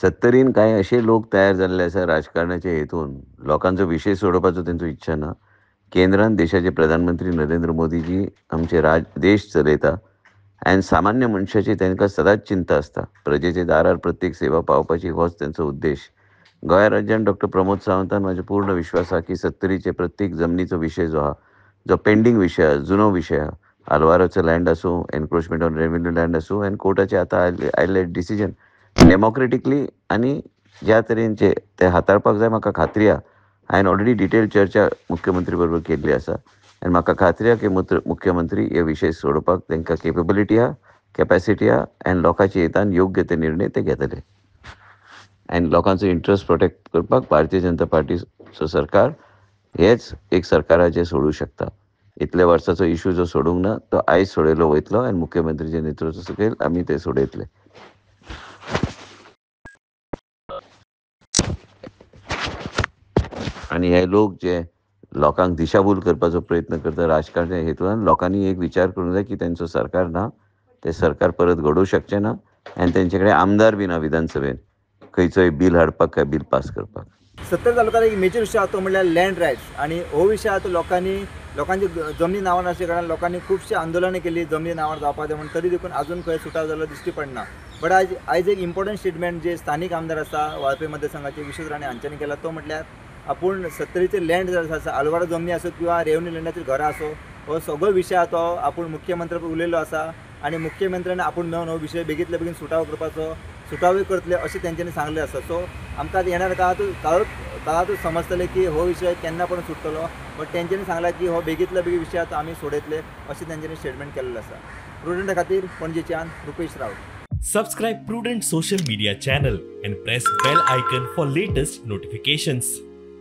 सत्तरीन कांय अशे लोक तयार जाल्ले आसा राजकारणाच्या हेतून, लोकांचो विशय सोडोवपाचो तेंचो इच्छा ना. केंद्रान देशाचे प्रधानमंत्री नरेंद्र मोदीजी आमचे देश चलयता आनी सामान्य मनशाची तांकां सदांच चिंता आसता. प्रजेचे दारार प्रत्येक सेवा पावपाची होच तेंचो उद्देश. गोंय राज्यान डॉक्टर प्रमोद सावंतान म्हाजो पूर्ण विश्वास आहा की सत्तरीचे प्रत्येक जमनीचो विशय जो आहा, जो पेंडींग विशय आहा, जुनो विशय आहा, आलवाराचो लँड आसूं, एनक्रोचमेंट ऑन रेवेन्यू लँड आसूं, आनी कोर्टाचे आतां आयिल्ले डिसिजन डेमोक्रेटिकली आनी ज्या तरेन ते हाताळपाक जाय म्हाका खात्री आहा. हांवें ऑलरेडी डिटेल चर्चा मुख्यमंत्री बरोबर केल्ली आसा आनी म्हाका खात्री आहा की मुख्यमंत्री हे विशय सोडोवपाक तांकां केपेबिलिटी आहा, कॅपेसिटी आहा आनी लोकांच्या हितान योग्य ते निर्णय ते घेतले आनी लोकांचो इंट्रस्ट प्रोटेक्ट करपाक भारतीय जनता पार्टीचो सरकार हेच एक सरकाराचें सोडूं शकता. इतल्या वर्साचो इशू जो सोडूंक ना तो आयज सोडयलो वयतलो आनी मुख्यमंत्रीच्या नेतृत्वा सकयल आमी ते सोडयतले. आनी हे लोक जे लोकांक दिशाभूल करपाचो प्रयत्न करता राजकारण्या हेतून, लोकांनी एक विचार करूंक जाय की तेंचो सरकार ना, ते सरकार परत घडोवंक शकचे ना आनी तेंचे कडेन आमदार बी ना विधानसभेन खंयचोय बील हाडपाक काय बील पास करपाक. सत्तर तालुक्यात एक मेजर विशय आसा तो म्हणल्यार लँड रायट्स आनी हो विशय आतां लोकांची जमनी नांवार आसल्या कारणान लोकांनी खुबशीं आंदोलनां केली जमनी नांवार जावपाक जाय म्हूण, तरी देखून आजून खंय सुटाव जाल्लो दिश्टी पडना. बट आयज एक इम्पॉर्टंट स्टेटमेंट जे स्थानीक आमदार आसा वाळपय मतदारसंघाचे विश्वजीत राणे हांच्यांनी केला तो म्हटल्यार आपूण सत्तरीचे लँड जर आसा, आलवारा जमनी आसूं किंवा रेवेन्यू लँडाचेर घरां आसूं, हो सगळो विशय आसा तो आपूण मुख्यमंत्र्या उलयल्लो आसा आनी मुख्यमंत्र्यान आपूण मेळून हो विशय बेगींतल्या बेगीन सुटावो करपाचो, सुटावे करतले अशें तेंच्यांनी सांगलें आसा. सो आमकां येणार काळांतूच समजतलें की हो विशय केन्ना पण सुट्टलो, बट तेंच्यांनी सांगलां की हो बेगींतल्या बेगीन विशय आतां आमी सोडयतले अशें तेंच्यांनी स्टेटमेंट केल्लें आसा. प्रुडंटा खातीर पणजेच्यान Rupesh Rawat. Subscribe Prudent social media channel and press bell icon for latest notifications.